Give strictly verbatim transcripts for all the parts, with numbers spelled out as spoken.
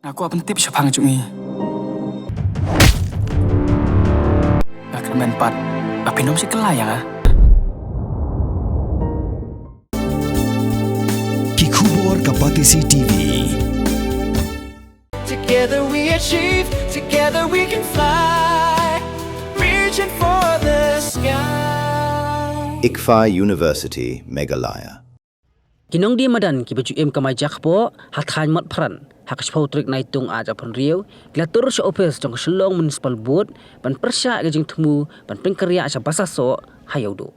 Nga kwah pyntip shaphang jong i. Nga kyrmen pat ba phin ym shim kylla ïa nga. Ki khubor ka Batesi T V. Together we achieve, together we can fly, reaching for the sky. ICFAI University, Meghalaya. Ki nongdie madan kiba ju im kamai jakpoh ha thaiñ Motphran ha ka shiphew tarik Naitung ar hajar arphew hynriew ki la tur sha ophis jong ka Shillong Municipal Board ban pyrshah ïa ka jingthmu ban pynkynriah sha Basasoh ha Ïewduh.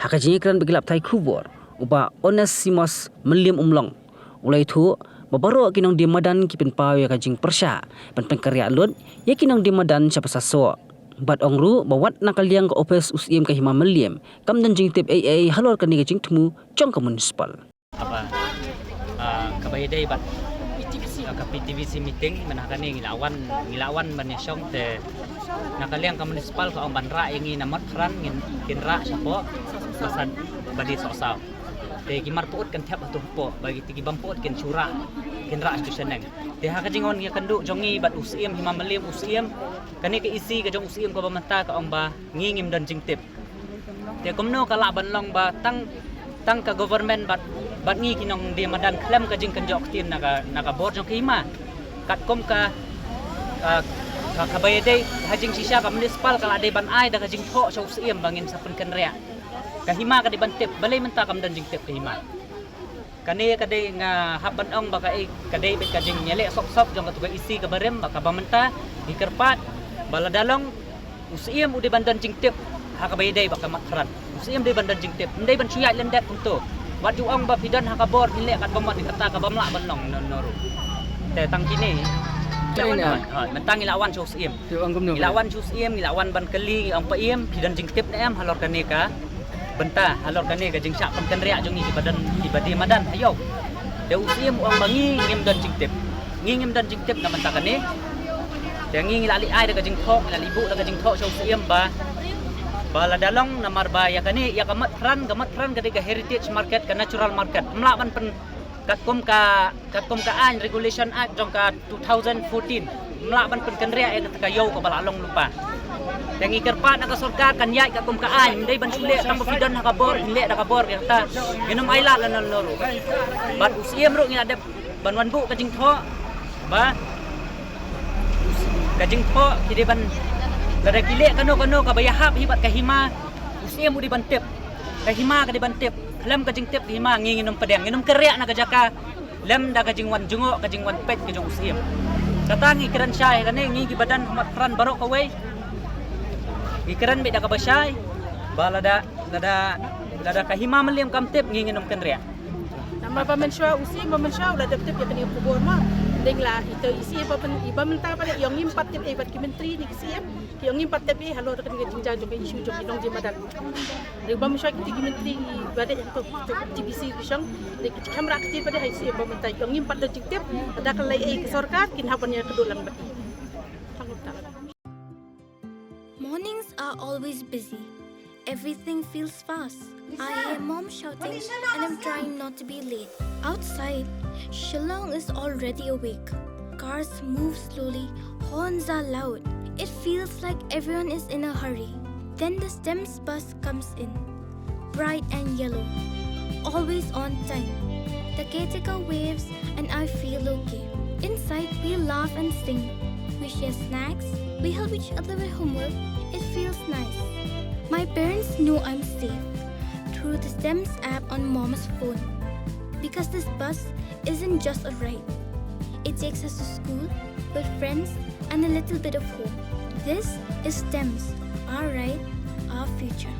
Ha ka jingïakren bad ki lad pathai khubor, u Bah Onesimus Mylliem Umlong u la ïathuh ba baroh ki nongdie madan ki pynpaw ïa ka jingpyrshah ban pynkynriah lut ïa ki nongdie madan sha Basasoh. Bad ong ruh ba wat na ka liang ka ophis u Syiem ka Hima Mylliem kam don jingtip ei ei halor kane ka jingthmu jong ka municipal. Kaba, ah, kaba ïadei bad, ah, ka P T V C meeting mynta kane ngi la wan, ngi la wan ban ïashong te na ka liang ka municipal ka ong ban rah ïa ngi na Motphran ngin, kin rah shapoh ba san ba dei Sohsaw. Te ki mar pyut kan thep hato hapoh ba kito ki bym pyut kin shu rah, kin rah sha shaneng. Te ha ka jingwan ïakynduh jong ngi bad u Syiem Hima Mylliem, u Syiem, kane ka issue ka jong u Syiem kaba mynta ka ong ba ngi ngim don jingtip. Te kumno ka lah ban long ba tang, tang ka government bad, bad ngi ki nongdie madan khlem ka jingkynjoh ktien na ka, na ka bor jong ka hima. Katkum ka, ka, ka, kaba ïadei ha jingshisha ka municipal ka la dei ban ai da ka jingthoh sha u Syiem ba ngin sa pynkynriah. Ka hima ka dei ban tip, balei mynta kam don jingtip ka hima. Kane ka dei nga hap ban ong ba kaei ka dei beit ka jingïaleh sop sop jong katu ka issue kaba rim ba kaba mynta ngi kyrpad ba lada long u Syiem u dei ban don jingtip ha kaba ïadei bad ka Motphran. U Syiem dei ban don jingtip, ym dei ban shu ïaid lyndet kumto. Wat ju ong ba phi don ha ka bor phin leh katba mon, kata ka bym lah ban long, no, no ruh. Te tang kine. Te mynta ngi la wan sha u Syiem. Ngi la wan sha u Syiem, ngi la wan ban kylli, ngi ong, Paiem, phi don jingtip ne em halor kane ka bynta, halor kane ka jingshah pynkynriah jong ngi kiba don, kiba die madan ha Ïew. Te u Syiem u ong ba ngi ngim don jingtip. Ngi ngim don jingtip na bynta kane. Te ngi ngi la leit ai da ka jingthoh, ngi la leit buh da ka jingthoh sha u Syiem ba, ba lada long namar ba ïa kane, ïa ka Motphran, ka Motphran ka dei ka heritage market, ka natural market. Ym lah ban pyn, katkum ka, katkum ka aiñ, Regulation Act jong ka two thousand fourteen. Ym lah ban pynkynriah ïa kata ka ïew kaba la long lypa. Te ngi kyrpad na ka sorkar kan ïaid katkum ka aiñ, ym dei ban shu leh tang ba phi don ha ka bor, phin leh da ka bor, kata ngin ym ailad lano lano ruh. Bad u Syiem ruh ngi la dep ban wan buh ka jingthoh ba ka jingthoh ki dei ban, lada ki leh kano kano kaba ïahap hi bad ka hima, u Syiem u dei ban tip. Ka hima ka dei ban tip. Khlem ka jingtip ka hima ngi ngin ym pdiang, ngin ym kynriah na ka jaka lem da ka jingwan jngoh, ka jingwan peit ka jong u Syiem. Kata ngi kren shai kane, ngi kiba don ha Motphran baroh kawei ngi kren beit da kaba shai ba lada, lada, lada ka hima Mylliem kam tip ngi ngin ym kynriah. Namar ba mynshuwa u Syiem ba mynshuwa u la dep tip ïa kane ka khubor ma. Dei la ito i Syiem ba myn, i ba mynta ba ïa ngim pat tip, eh, bad ki myntri ne ki Syiem. Ki ong ngim pat tip, eh, halor kane ka jingjia jong ka issue jong ki nongdie madan. Dei ba mynshuwa kito ki myntri ba dei ha ka T V C ki shong, dei ki kham rah kti ba dei ha i Syiem ba mynta. Ki ong ngim pat don jingtip, lada ka lei ei ka sorkar kin hap ban ïakynduh lang bad i. Tang ta. Mornings are always busy. Everything feels fast. I hear mom shouting and I'm trying not to be late. Outside, Shillong is already awake. Cars move slowly, horns are loud. It feels like everyone is in a hurry. Then the STEMS bus comes in. Bright and yellow. Always on time. The caretaker waves and I feel okay. Inside, we laugh and sing. We share snacks. We help each other with homework. It feels nice. My parents know I'm safe through the STEMS app on mom's phone. Because this bus isn't just a ride. It takes us to school, with friends, and a little bit of home. This is STEMS, our ride, our future.